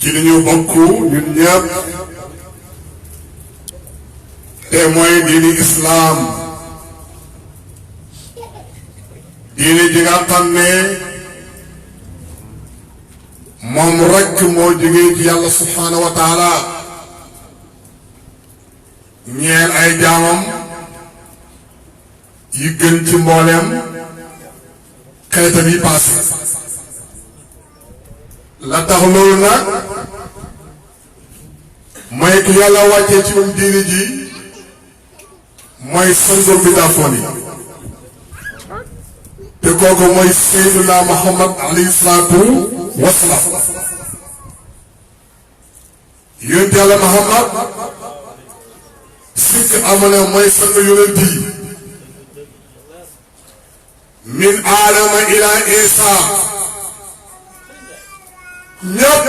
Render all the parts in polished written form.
ci li ñu bokk ñun ñëpp te mooy diini islaam diini ji nga xam ne moom rekk moo jógee ci yàlla subhaanahu wa taala ñeel ay jaamam yi gën ci mbooleem xeetam yi paase la tax loolu nag mooy ki yàlla wàccee ci moom diini ji mooy sango mbindaafoon yi te kooku mooy Seydina Muhammad alayhi salaatu wasalaam yonent yàlla Muhammad sikk amane mooy sang yonent yi min aadama ila isa ñëpp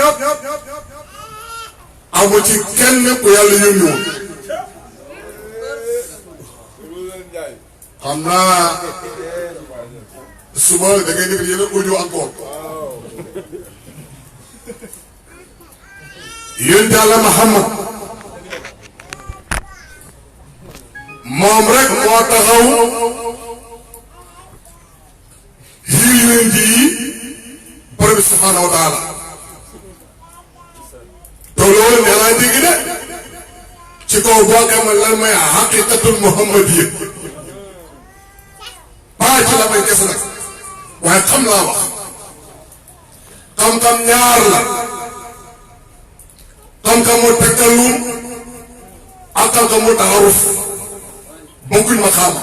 amu ci kenn ku yàlla yónni woon xam naa suba da ngay dégg yeneen audio encore yonent Yàlla Muhammad moom rek moo taxaw xiir yonent yi borom bi subhaanahu wa taala te loolu nee naa dégg de ci kaw boo xamal lan mooy haqiqatul muhammadiyya paa ci la may kese nag waaye xam laa wax xam-xam ñaar la xam-xamu takallum ak xam-xamu taaruf bokkuñ ma xam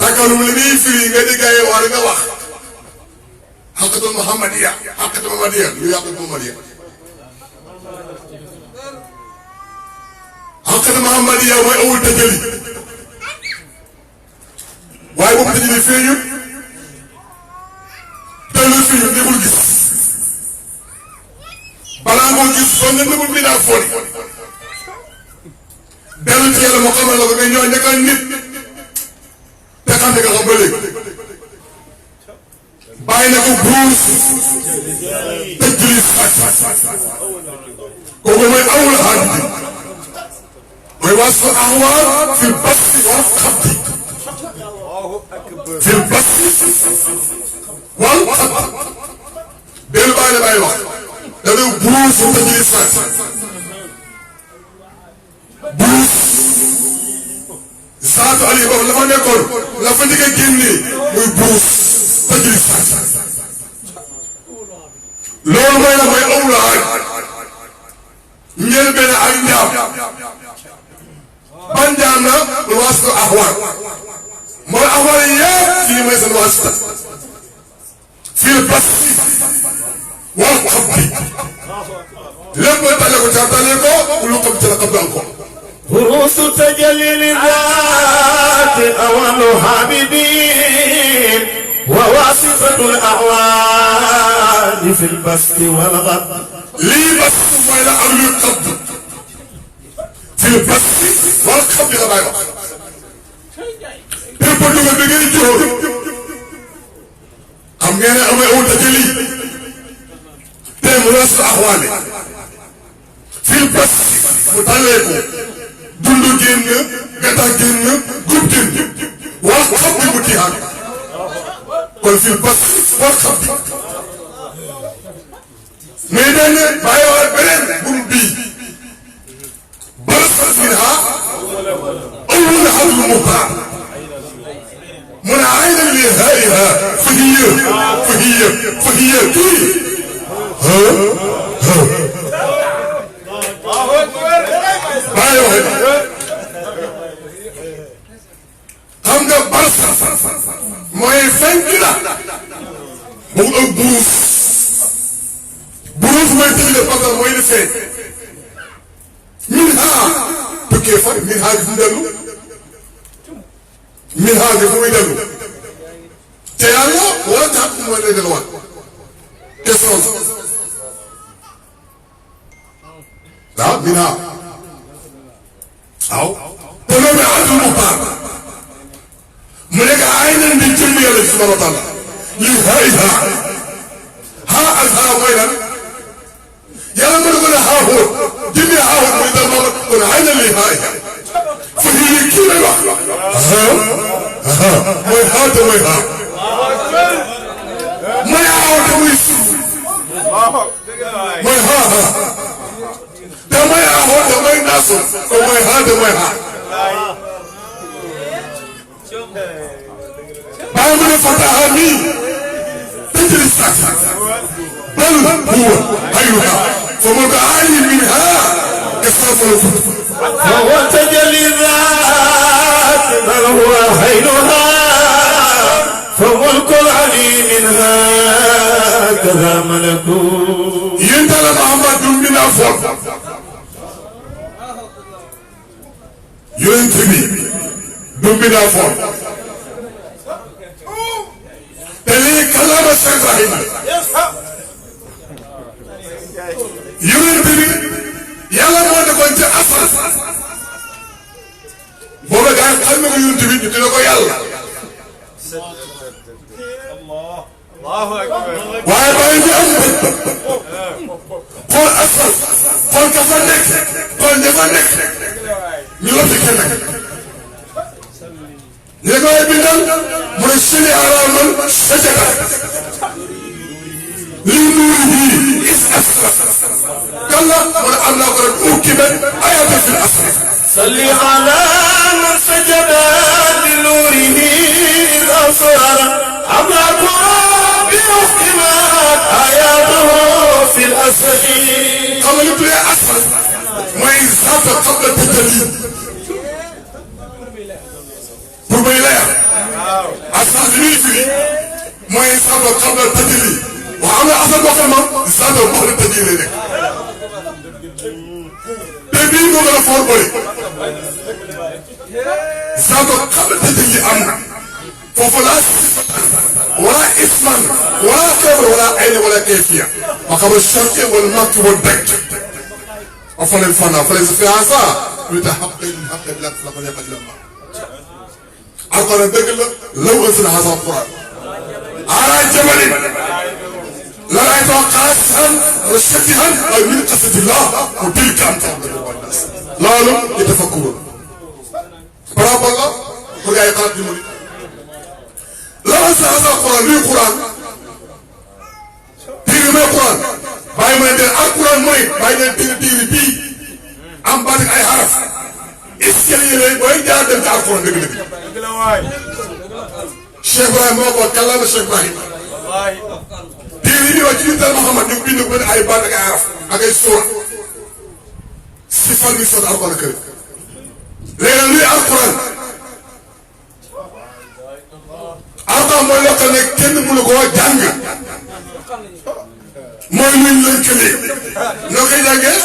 takallum li muy firi nga di gaye war nga wax haqiqatul muhammadiyya haqiqatul muhammadiyya lu haqiqatul muhammadiyya haqiqatul muhammadiyya mooy awul tajali waaye boobu tajali feeñu tellu feeñu nebul gis balaa moo gis soo nga nebul mi daa fooni dellu ci yàlla moo xamal la ko nga ñoo nekkal nit te xam ne nga xam ba léegi bàyyi na ko buus tajali kooku mooy awul haadidi mooy wasfu ahwaal fil basti wal xabdi fil basti wal xabdi benn bàyyi la bàyyi wax da ngay buus tajali buus saatu ali boobu la fa nekkoon la fa njëkk a génnee muy buus tajali loolu mooy la mooy awul haad njël benn ak njaam ban njaam na lu wasfu ahwaal mooy ahwaal yi yëpp fii mooy seen wasita fil basti wal xabdi lépp mooy tàlle ko ca tàlle ko lu xam ci la xam encore رؤوس تجلي للذات أول حامدين وواسطة الأعوان في البسط والغد lii bas mooy la aw yu xabd fil basti wal xabdi la bàyyi wax bépp dugal bi ngeen jiwoon xam ngeen ne amee awul tajali te mu wasfu ahwaali fil basti mu tàllee ko dund génn gata génn gub génn wal xabdi mu tihaat kon fil basti wal xabdi mais dañ ne bàyyi wax beneen bum bii balsas minha awwal hadul muxtaar mu ne ayna li hayha fahiya kii bàyyi wax xam nga balsas mooy fenk la mu ëpp buus buruus mooy tëjee parce mooy li feeñ min haa tukkee fan min haa gi fu mu dellu min haa gi fu muy dellu te yàlla wala jàpp mooy lay delluwaat question waaw min haa waaw te loolu àddul muxtaar mu nekk ay nañ di jëmm yàlla subhanahu wa taala li haa haa ak haa mooy lan هاهوت جني هاهوت من المرض قل عين لي هاي فهي كيف الوقت موي هذا موي ها موي هاهوت موي سوف موي ها ده موي هاهوت ده موي ناصر موي هذا موي ها بعمل فتحها مين تجري السكسك بل هو عينها فمتعالي منها يصرف الفتح فهو تجلي ذات بل هو عينها فملك العلي منها كذا ملكوت ينتهى محمد من أفضل ينتهي من أفضل تلي كلام الشيخ رحيم ينتهي يلا ما نكون أصل بابا قال قلبي ينتهي يتلقى يلا الله أكبر waaye bàyyi bi am xool asfal xool ka fa nekk xool ña fa nekk ñu la fi kenn ñu koy bindal mu ne sini araaman sajada li nuurihi is asfal kalla mu ne am naa ko rek ukkiba ayata fi asfal صل على من سجد لنوره إذ أبصر أملاك بأحكمات آياته في الأسفل قبل يبلي أسفل ما يزهد قبل التجلي بربيلية أسفل ليفي ما يزهد قبل التجلي وعمل أسفل وقما زهد قبل التجلي لك بيبي مغلا فوربولي زهد قبل التجلي أمنا ففلاس ولا اسما ولا كبر ولا عين ولا كيفية وقبل الشرق والمك والبك وفل الفنا فليس في عصا يتحقق الحق بلا فلقد يقل لما القرآن الدقل لو أنزل هذا القرآن على جبل لا رأيت قاسا وشتها من قصد الله وتلك أن تعبد الناس لا لم يتفكرون براب الله وقع يقرأ بمولي لا أنزل هذا القرآن لي قرآن تيري ما قرآن باي ما يدير القرآن موي باي ما يدير بي أم بارك أي حرف إسكالي لي باي جاء دم القرآن دقل شيخ إبراهيم موقع كلام الشيخ إبراهيم تيري وجه انت محمد يبين لك أي بارك أي حرف أي سورة صفر من سورة القرآن الكريم لأن لي القرآن Alquran mooy loo xam ne kenn mënu koo jàng mooy luñ lënkale noo koy jàngee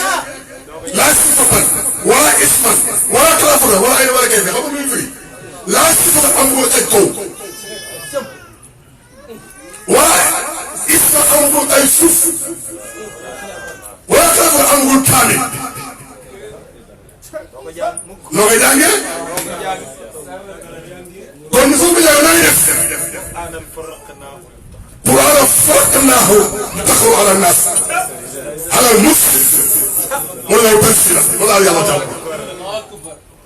laa sifatan wala isman wala kalafatan wala ay wala kay xam nga lu ñu firi laa sifatan amul ay kaw wala isman amul ay suuf wala kalafatan amul kaamil noo koy jàngee kon mu soog a jàng naa def قرآن فرقناه تقرأ على الناس على المسلم ولا يبسل ولا يلا جاوب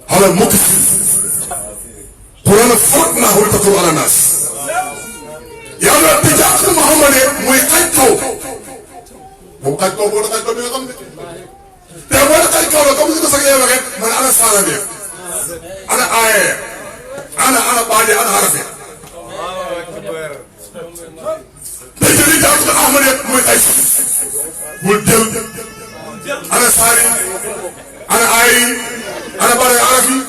على المكسل قرآن فرقناه تقرأ على الناس يا رب تجاهك محمد مويقايكو مويقايكو مويقايكو بيغم يا مويقايكو لكم تسكي يا بغي من أنا سالمي أنا آية أنا بعدي أنا عرفي تجري جاك أحمد موي أيس ولدل أنا ساري أنا آي أنا باري عرفي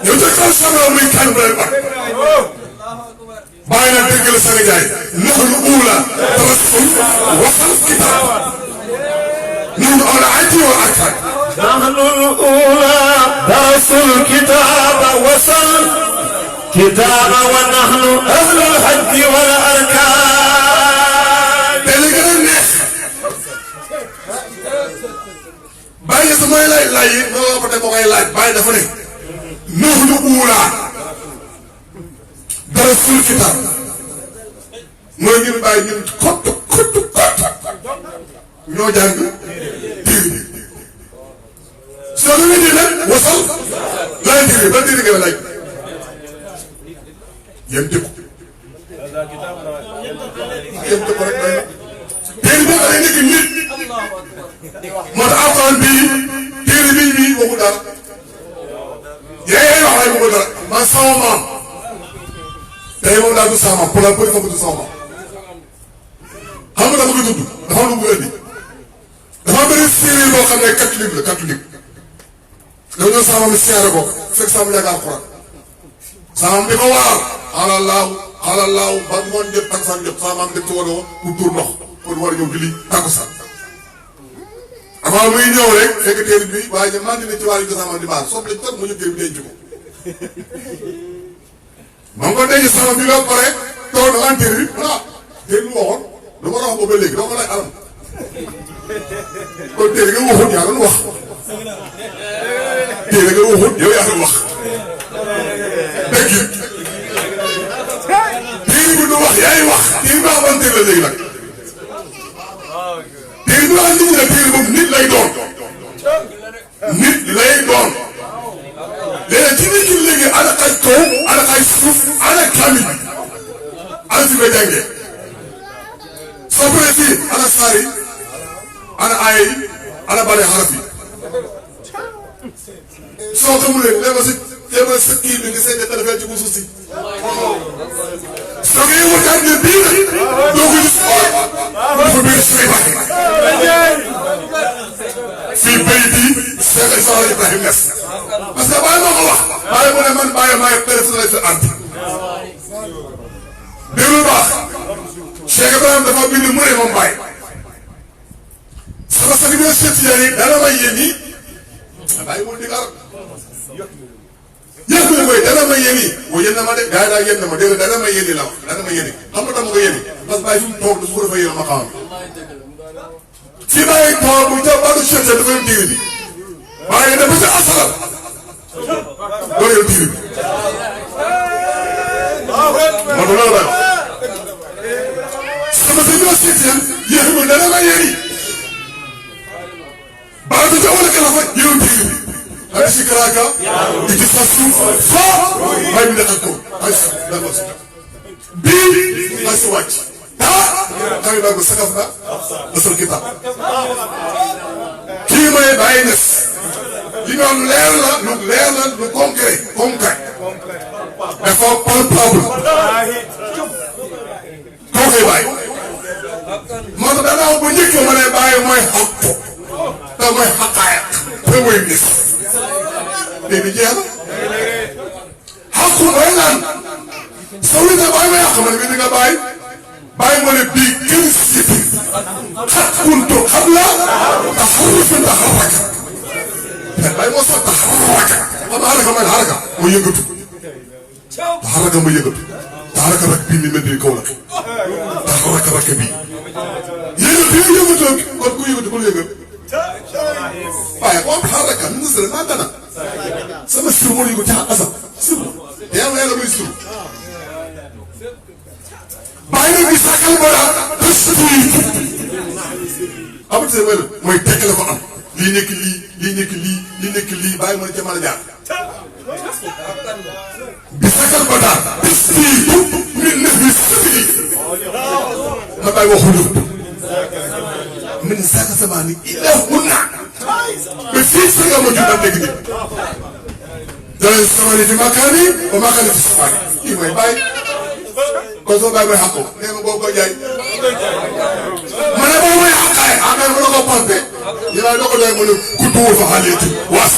يوجد سنة من كان بلبك باين الدقل سنة جاي نحن أولى ترسل وصل كتاب نحن أولى عدي وأكاد نحن الأولى درسوا الكتاب وصل كتاب ونحن أهل الحج والأركان تلقى الناس باين سمعي لا ما بتبغى بقى لا باين دفني نحن أولى درسوا الكتاب ما يجيب باين كت ñoo jàng téere bi nga nekk nit moo tax alxuraan bii téere bii waxu dara yaay wax ay waxu dara man sama maam tey moom daal du sama maam pour la première fois du sama maam xam nga dama koy tudd dafa am lu mu indi dafa bëri séeréer boo xam ne catholique la catholique dafa ñëw sama maam siyaare ko fekk sama yàgg alxuraan sama maam di ko waar xalalaaw ba ngoon jot ak fan jot sama maam dem ci wàllu pour tuur ndox pour war a ñëw julli takkusaan avant muy ñëw rek fekk téere bi waaye ñu mandi ne ci wàllu sama maam di baal soble jot mu ñu téere bi denc ko ma ko denc sama bi ba pare toog na lan téere bi voilà téere bi waxoon lu ma la wax boobu ba léegi doo ko lay alam kon téere nga waxut yaa doon wax téere nga waxut yow yaa doon wax dëgg téere bi du wax yaay wax téere bi amoon téere la léegi nag téere bi wax nit ñi la téere boobu nit lay doon nit lay doon léegi ci nit ñi léegi ana ay kaw ana ay suuf ana kamil ana fi nga jàngee soo paree fii ana saari ana ay ana bari xaraf yi soo xamulee léegi sa kii bi nga seet nga defee ci suuf si soo ko yëngu daal ne bii nag doo ko gis dafa biir suy baax fii béy bii Cheikh Issa Ibrahima Niass parce que bàyyi moo ko wax bàyyi mu ne man bàyyi maa ngi personnel fi art déglu baax Cheikh Ibrahima dafa bind mu ne moom bàyyi sama sëriñ bi seet yi dana may yéen yi bàyyi mu di dara yéen mooy dana may yéen yi boo yéen na ma de gars yi daal yéen na ma déedéet dana may yéen yi la wax dana may yéen yi xam nga dama ko yéen yi parce que bàyyi fi mu toog dafa ko dafa yéen ma xamal fi bàyyi toog bu jëm wàllu cherché dafa yor diir bi waaye dafa ca asalal loolu yor diir bi man loolu la sama sëriñ bi seet yéen mooy dana may yéen yi bala du jawwal kala fa yéen diir bi ay si karaaka di sa suuf foo may bi nekkal ko ay si dafa si bii ay si wàcc xëy na ko sakaf na asal kitab kii may bàyyi nes li nga xam leer la lu concret dafa palpable koo koy bàyyi moo tax danaa bu njëkk ma ne bàyyi mooy xaqto te mooy xaqaayak te mooy nis léegi jeex na xaqu mooy lan soo wi ne bàyyi ma yàq man mi ni nga bàyyi bàyyi ma ne bii kenn si xat kuntu xam la taxarufin taxaraka bàyyi moo sax taxaraka xam nga xaraka mooy xaraka mu yëngatu taxaraka mu yëngatu taxaraka rak bii ni mel ni kaw la taxaraka rak bii yëngatu kon ku yëngatu ku yëngatu waaye boo am xaraka nu nga sëre naa dana sama sir moo yëngu ca asam sir te yàlla yàlla muy sir bàyyi nag bi sàkkal ba daal bés amati mooy tekkale ko am lii nekk lii bàyyi ma ne ca mën a jaar bi sàkkal ba daal bés min na bi sëbi ma bàyyi waxu lépp min sàkka sama ni ilaa mun naa ba fii sa nga ma jur am dégg nit danañ sama ni fi makaani ba makaani fi samaani kii mooy bàyyi kon soo bàyyi mooy xàqu nee nga boo ko jaay ma ne boo mooy xàqaay xàqaay ma la ko pompe ñu naan doo ko doy ma ne ku duwul fa xaleeti waas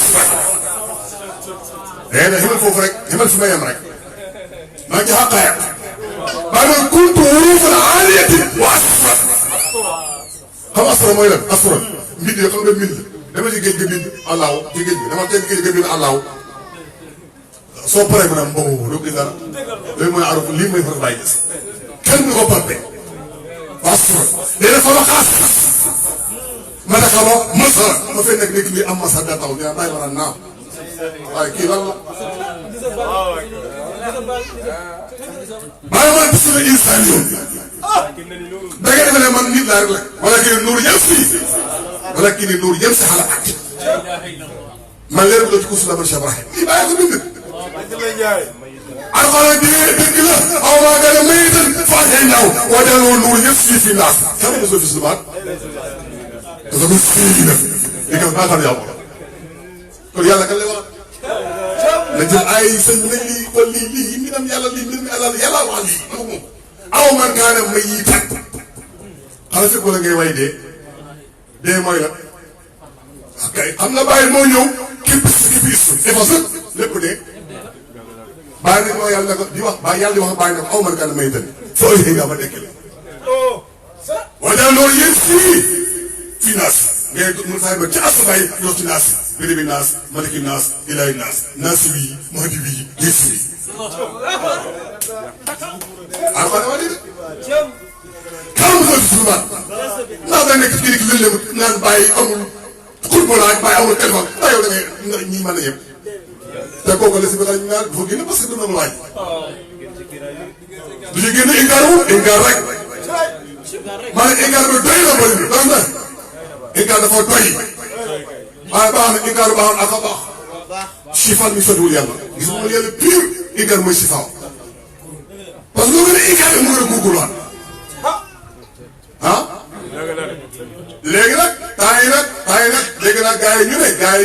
rek na ximal foofu rek ximal fi ma yem rek maa ngi ci xàqaay bàyyi mooy ku duwul fa xaleeti waas rek xam asura mooy lan asura mbind yoo xam nga mbind dama ci géej ga bind allahu ci géej bi dama kenn géej ga bind allahu soo paree maanaam boobu doo gis dara loolu mooy araf lii mooy faral bàyyi gis kenn du ko palpe asura léegi fa ma xaas ma daka ma masara ma fay nekk nekk nii am masara daa taw yaa bàyyi ma naan naam waaye kii lan la bàyyi ma gis na insaan yoon da nga defe ne man nit laa rek la wala kii nuur yem si wala kii ni nuur yem si xalaat man leer bu la ci kusu la man Cheikh Ibrahim lii bàyyi ko bind alxuraan dëgg la aw maa gën a mayitan faatee ñaaw wajaloo nuur yëpp fii fi naas xam nga soo fi si baat parce que fii na li nga baaxal yàlla kon yàlla kan lay wax na jël ay sëñ nañ lii kon lii mi dem yàlla lii mbir mi alal yàlla wax lii moom aw man kaana mayitan xanaa fekk wala ngay way dee mooy la ok xam nga bàyyi moo ñëw képp effacé lépp dee bàyyi nag moo yàlla ne ko di wax bàyyi yàlla di wax bàyyi ne ko aw man kaana mayitan foo yëgee nga ma dekkale wala loolu yéen fii naas ngay mun saa ba ci asabay yow ci naas biribi naas maliki naas ilahi naas naasi bii mahdi bii yeesu bii alxuraan de karam sa suubaat ndax da nekk ci nit lëndëm naan bàyyi amul xurbalaay bàyyi amul téléphone daa yow da ngay ñii mën a yem te kooku la si biir ñu naan dafa génn parce que dina mu laaj du ñu génn inkaar rek maanaam inkaar bi doy la bëri bi na inkaar dafa doy waaye baax na inkaar baax na ak a baax sifaan mi sotiwul yàlla gis nga yàlla pire inkaar mooy sifaan parce que loo gën a inkaar mu gën a góorgóorluwaat ah léegi nag temps yi nag léegi nag gars yi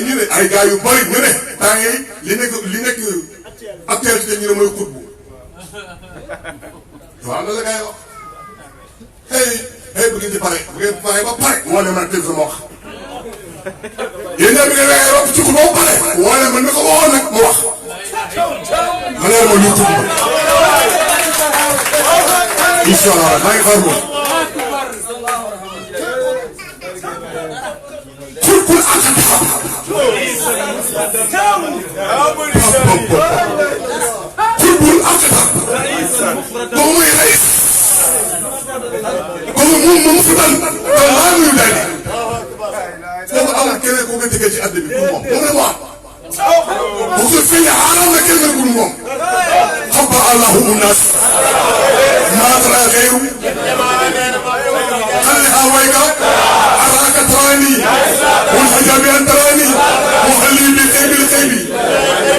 ñu ne ay gars yu bëri ñu ne temps yi li nekk actualité ñu ne mooy xutbu waaw am na la gars yi wax bu ngeen ci pare bu ngeen pare ba pare woo ne man teel sama wax yéen ñaar bi ngeen waxee wax ci xutbu ba pare woo ne man mi ko waxoon nag mu wax ma leer ma luy xutbu incha allah maa ngi xaar moom xulqul aqtaab xulqul aqtaab boobu mooy raïs boobu moom mu fi dal te maa ngi nuyu daal boobu amul keneen koo ko déggee ci àddina bi pour moom moom la mu am bu ko feeñee xaaral na keneen pour moom xabba allahu unas maa tara xeyru خليها ويقع أراك تراني والحجاب أن تراني وخلي بالخيب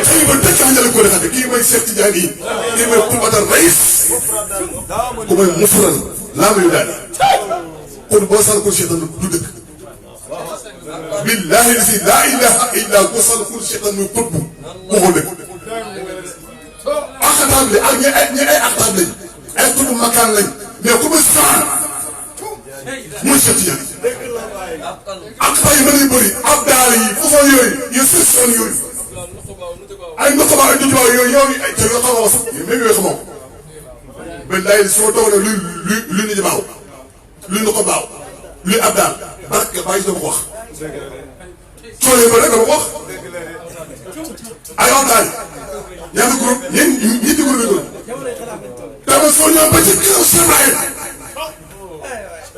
كيف تكهن لكل هذا كيف يصير تجاني كيف يكون الرئيس كيف مفرد لا يداني قل بوصل كل شيء ضدك بالله الذي لا إله إلا وصل كل شيء ضدك مغلق أخطاب لي أي أخطاب لي أي كل مكان لي mais ku saan muy Cheikh Tidiane ak tay mën yu bëri ab daal yi façon yooyu session yooyu ay ndoxabaa ay dujubaa yooyu ay te yoo xamoo sax même yooyu xamoo ko ba day soo toog ne lu nit baaw lu ndoxa baaw lu ab daal barke bàyyi dama ko wax soo ba rek dama ko wax ay ab daal ñaata groupe ñetti groupe yi dama soo ñëw ba ci ginnaaw Sénégal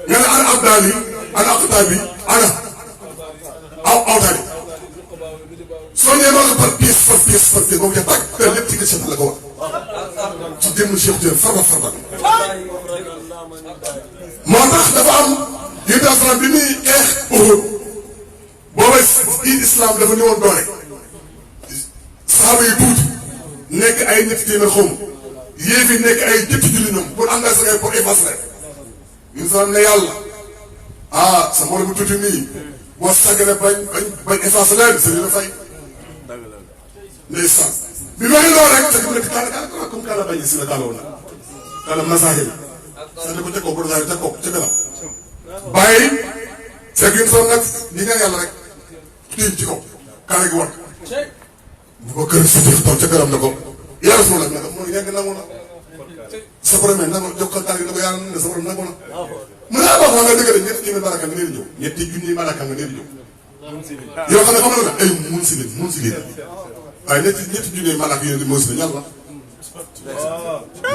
nga ne ana abdaal yi ana aqtaab yi ana awtaal yi soo ñëwee ma nga par pièce boobu ca tàgg te lépp ci gëstu la ko wax ci démb Cheikh Diène farba moo tax dafa am yéen asalaam bi muy xeex Uhud booba islam dafa ñëwoon doole saaba yi tuuti nekk ay ñetti téeméer xaw yéen fi nekk ay jëtti julli ñoom pour engagé ay pour effacer ñun sax ne yàlla sa mbooloo bu tuuti nii boo sàggane bañ effacé leen c'est dina fay ndeysaan bi ma ngi lool rek sa nekk kaala comme kaala bañ si la kaaloo na kaala masahil sa ne ko teg ko bu doon teg ko ca kanam bàyyi fekk ñun sax nag ñi nga yàlla rek tiim ci kaw kaala gi war bu ko kër si taw ca kanam ne ko yaa rasul nag naka mooy yàgg nangu na sa borom nangu jokkal taal yi ne ko yàlla ne sa borom nangu na mu ne wax nga dëgg de ñetti téeméer malaka nga nee di ñëw ñetti junni malaka nga nee di ñëw yoo xam ne xam nga ay mun si leen waaye ñetti junni malaka yéen di moo si leen ñan la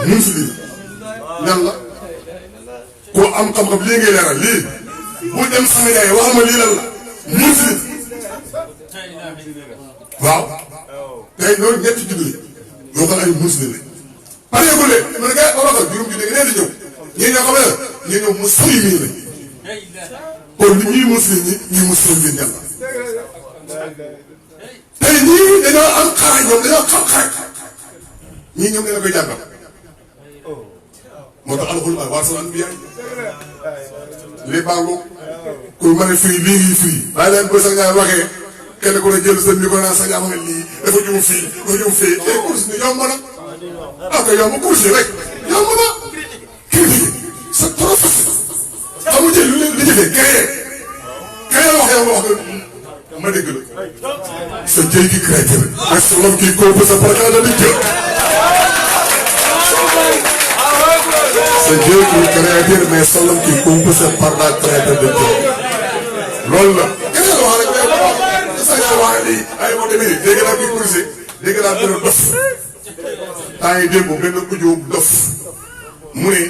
mun si leen ñan la koo am xam-xam lii ngay leeral lii bu dem sama yaay wax ma lii lan la mun si leen waaw tey loolu ñetti junni yoo xam ne ay muslim lañ pareegul leen mu ne kay waxal juróom junni nga nee di ñëw ñii ñoo xam ne ñii ñëw muslim yi lañ kon li ñuy muslim ñi muslim bi ñan la tey ñii dañoo am xaar ñoom dañoo xam xaar ñii ñoom nee na koy jàngal moo tax alxuraan waa sa anbiya les bango ku ma ne fii lii ngi fii bàyyi leen ba sax ñaar waxee kenn ku ne jël sa micro naan sax ñaar waxee lii dafa juum fii dafa juum fii te course ni yomb na ah kay yomb course rek yomb na critique c'est trop facile xamu jël lu leen di jëfee créé wax yow nga wax ma dégg la sa jëy gi créé mais sa lom kii kooku sa parakaana di jël sa jëy gi créé mais sa lom kii kooku sa parakaana di jël loolu la keneen la wax rek sa ñaar wax lii ay moo demee dégg naa kii course dégg naa benn dof temps yi démb benn kuju dof mu ne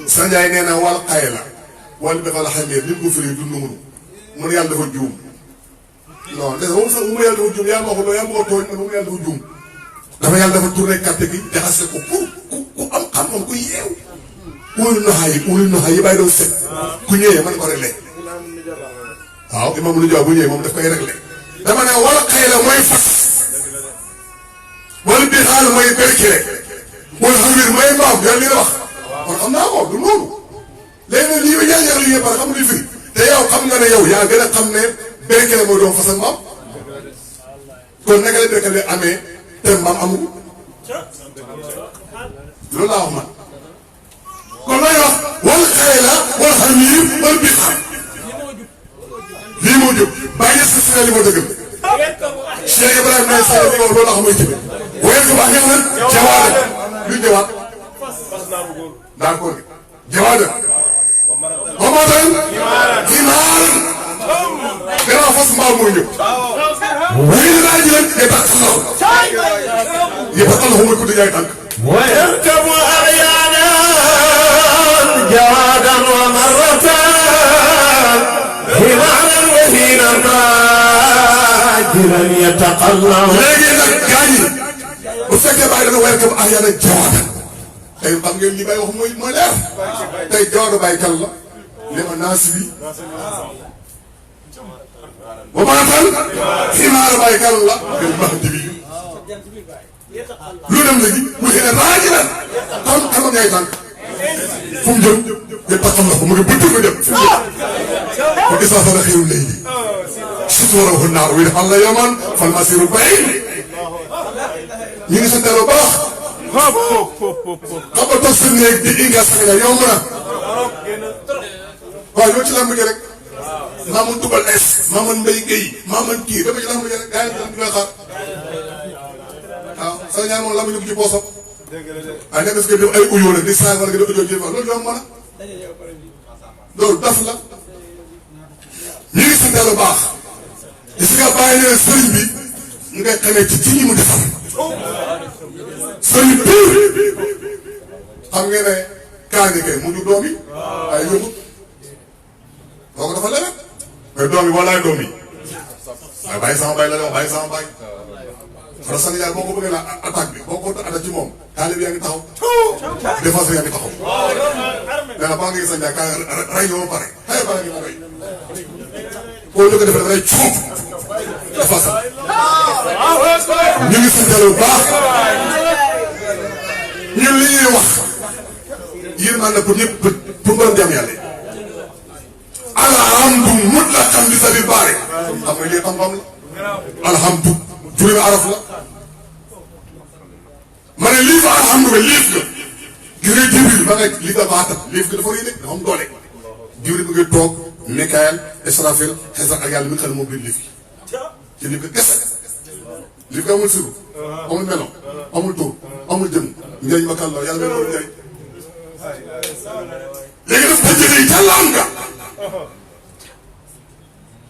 sa njaay nee na wal xay la wala dafa la xamee nit ko firi du nungunu mu ne yàlla dafa juum non des moom sax mu yàlla dafa juum yaa ma ko yaa ma ko tooñ mu yàlla dafa juum dafa yàlla dafa tourné carte gi jaxase ko ku am xam-xam ku yeew uli noxaay yi bàyyi doon set ku ñëwee man ko réglé waaw imam lu jaw bu ñëwee moom daf koy réglé dama ne wala xay la mooy fas wala bi xaal mooy berkile wala xawir mooy mbaam yàlla li la wax kon xam naa ko du loolu léegi nag lii ba ñaar li ngeen pare xam li firi te yow xam nga ne yow yaa gën a xam ne berkele mooy doon fas ak mbaam kon naka la berkele amee te mbaam amul loolu laa wax man kon looy wax wala xale la wala xawir wala bi xaal lii moo jóg bàyyi sa si li ma dëggal Cheikh Ibrahima ne sa li ma loolu la xam mooy jëme wéyal ko baax nga xam jawaada lu jawaat d'accord jawaada wamatan himaaran gannaaw fas mbaam mooy ñëw wéy na daa jëleen ya tax saxaw ya tax xaw ma ko di jaay tànk ويركب أحيانا جوادا ومرتان حمارا وهينا راجلا يتقلب léegi nag gars yi bu fekkee bàyyi dana ويركب أحيانا jawaada tey xam ngeen li may wax mooy leer tey jawaada bàyyi kan la li ma naas bi ba maatal ximaar bàyyi kan la del mahdi bi lu dem léegi mu xëy na raaji lan xam ñaay tànk fu mu jëm de taxam la ko mu ngi bëtt ko jëm fu mu jëm ko gis naa fa xëyul léegi surtout war a waxoon naar wi dafa la yaman fal masiru bayin ñu ngi sant yàlla baax xam nga toog sa néeg di inga sanga yomb na waaw ñoo ci lamb ji rek maamoon tubal es maamoon mbay géy maamoon kii dama ci lamb ji rek gaa yi di xaar waaw sa ñaar moom lamb ñu ko ci poosam ay nekk que def ay uyoo nag di saa wala nga def audio jéem loolu yomb na loolu daf la ñu ngi sant yàlla baax gis nga bàyyi ne sëriñ bi ñu ngay xamee ci ñi mu defar sëriñ biir xam ngeen ne kaani kay mu ju doom yi ay yóbbu boo ko dafa leneen mais doom yi walaay doom yi waaye bàyyi sama bàyyi la wax bàyyi sama bàyyi xanaa sànni yaay boo ko bëggee la attaque bi boo ko attaque ci moom taalib yaa ngi taxaw défense yaa ngi taxaw nee na baa ngi gis kaa rey ñoo pare xëy baa ngi ma rey boo ñu ko defee dafa lay cuub défense ñu ngi sant yàlla bu baax ñun li ñuy wax yërmaan na pour ñëpp pour borom jàmm yàlla alhamdu mutlaqan bi sabil baari xam nga lii xam-xam la alhamdu juróomi araf la ma ne liif alhamdulilah liif nga gis nga jibril ma ne liif dafa àttan liif nga dafa rëy de dafa am doole jibril bi nga toog Mikaël Israfil Xesar ak yàlla mi nga xam ne moom biir liif gi ci liif nga kese liif nga amul siru amul melo amul tur amul jëm njëriñ ma kan la yàlla mel noonu njëriñ léegi daf ko jëlee ca laam nga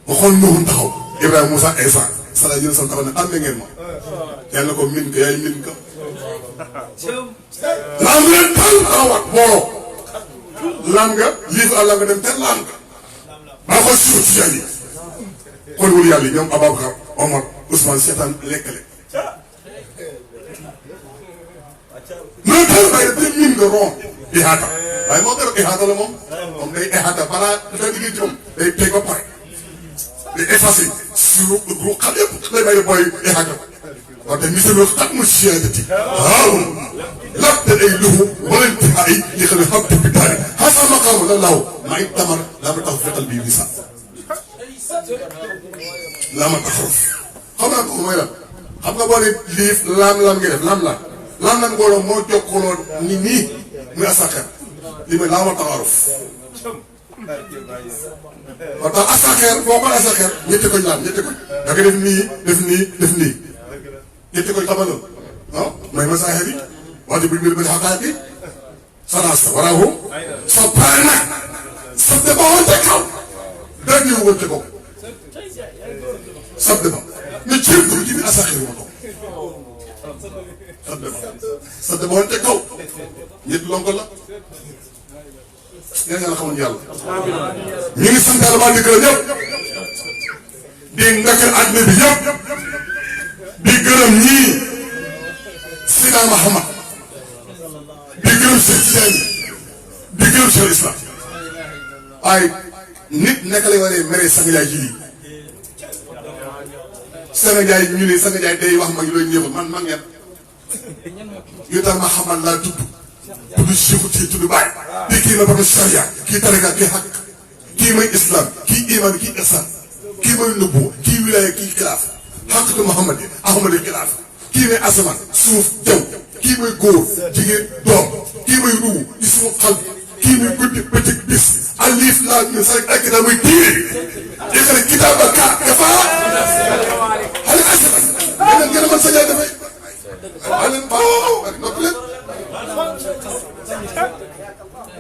waxoon Nuhun taxaw Ibrahima Moussa Isa sala jël sam taxaw ne ànd ngeen ma yàlla ko min ka yaay min ka laam nga leen tal taxawaat booloo laam nga liif àlla nga dem te laam nga baa ko siru ci yàlla yi kon wul yàlla ñoom Ababacar Omar Ousmane seetaan lekkale non tal bàyyi te min nga ron ihaata waaye moo gën a ihaata la moom day ihaata balaa dafa liggéey ci moom day teg ba pare day effacé sur ru xam yëpp day bàyyi booy ihaata wante misalu xatmu siyaadati haawun labta ay luhu wala intihaay li xam ne xam te bi daari xasa maqaamu la laaw ma it tamar laa ma tax fetal bii bisa laa ma taxaruf xam naa ko mooy lan xam nga boo ne liif laam-laam nga def laam-laam mbooloo moo jokkaloo ni nii muy asakar li may laa ma taxaruf moo tax asakar boo ko asakar ñetti koñ laam ñetti koñ da nga def nii def nii ñetti koñ xamal loolu ah mooy masaahir yi wax dëgg mbir mi dafa xaar bi salaas la waraahu soo paree nag sab de ba woon ca kaw dara ñu woon ca kaw sab de ba ñu jéem ko ci biir asakar yi ma toog sab de ba woon ca kaw ñetti lonko la ñaan yàlla xamuñ yàlla ñu ngi sant yàlla maa di gërëm ñëpp di ndokkeel àddina bi yëpp di gërëm ñii Sina Mahamad di gërëm Cheikh Tidiane di gërëm Cheikh Islam waaye nit naka lay waree mere Sanga Ndiaye ji lii Sanga Ndiaye ñu ne Sanga Ndiaye day wax mag yi looy ñëwal man mag ñett yu tax Mahamad laa tudd Cheikh Tidiane tudd Baye di kii ma borom charia kii tarika kii xaq kii mooy islam kii iman kii ihsan kii mooy nëbbu kii wilaya kii xilaaf xaqatu Muhammad Ahmad xilaaf kii mooy asamaan suuf jaw kii mooy góor jigéen doom kii mooy ruu ismu xal kii mooy guddi bëccëg bis alif laam miim sax ak daa mooy diine yëkkale kitaaba ka dafa xale asamaan yeneen gën a mën sa jaay dafay alen baaw ak noppi leen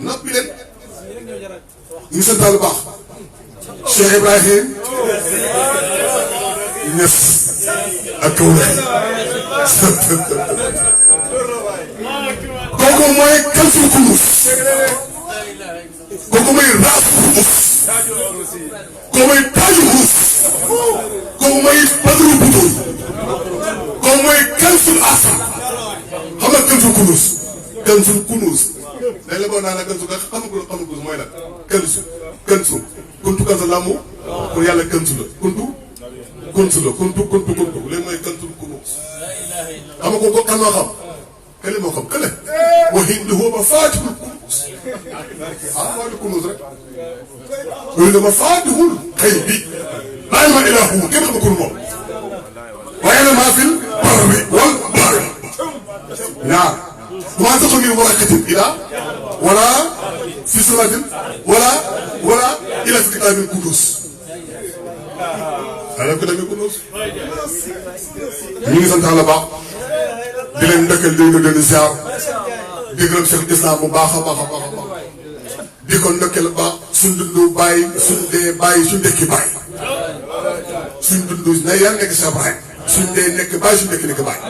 noppi leen ñu ngi santaal bu baax Cheikh Ibrahim Niass ak Kaolack kooku mooy kalsul kumus kooku mooy raasu kumus kooku mooy taaju kumus kooku mooy badru butul kooku mooy kalsul asam xam nga kalsul kumus kalsul kumus dañ la boo naan la kansu nga xamagul mooy lan kansu kuntu kansu lamu pour yàlla kansu la kuntu léegi mooy kansu kunus xam nga ko kan moo xam kële moo xam kële wa indahu mafatihul kunus moo di kunus rek wa indahu mafatihul ghaybi laa ilaaha illaa huwa kenn xamagul moom waaye nag maa fil barri wal bahri ñaar وما تخرج من ورقة إلى ولا في سورة ولا إلى في كتاب القدس هذا كتاب القدس ñu ngi sant Yàlla baax di leen ndëkkal di leen ziar di gërëm Cheikh Islam bu baax a baax di ko ndëkkal baax suñ dundu bàyyi suñ dee bàyyi suñ dekki bàyyi suñ dundu na yàlla nekk Cheikh Ibrahim suñ dee nekk bàyyi suñ dekki nekk bàyyi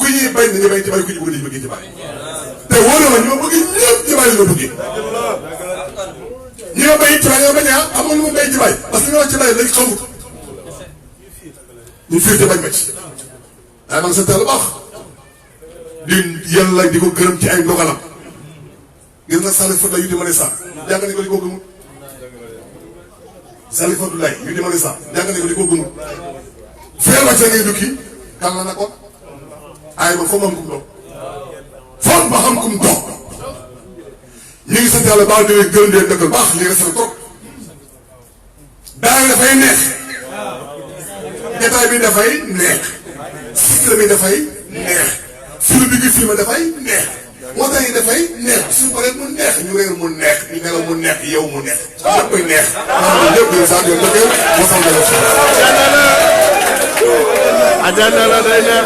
ku ñuy bay nañu bay ci bay ku ñu bëgg nañu bëgg ci bay te wóor na ma ñu ma bëgg ñëpp ci bay la ma bëggee ñi ma bay ci bay ñoo bañ a xam nga lu ma bay ci bay parce que ñu wax ci bay lañ xamut ñu fiir bañ ma ci waaye man sant Yàlla baax di yàlla di ko gërëm ci ay ndogalam gis nga Salifatu Lay yu di ma ne sax jàng nañ ko di ko gëmut Salifatu Lay yu di ma ne sax jàng nañ ko di ko gëmut feer wàcce ngay dukki kan la na ko ay ba foo ma am kum doog foog ma xam kum doog ñu ngi sant Yàlla baax di leen gërëm leen dëggal baax lii rek trop daal dafay neex jotaay bi dafay neex cycle bi dafay neex film bi ngi filmé dafay neex waxtaan yi dafay neex suñu paree mu neex ñu réer mu neex ñu nelaw mu neex yow mu neex lépp koy neex maanaam lépp dañu saa yoon dëgg wasal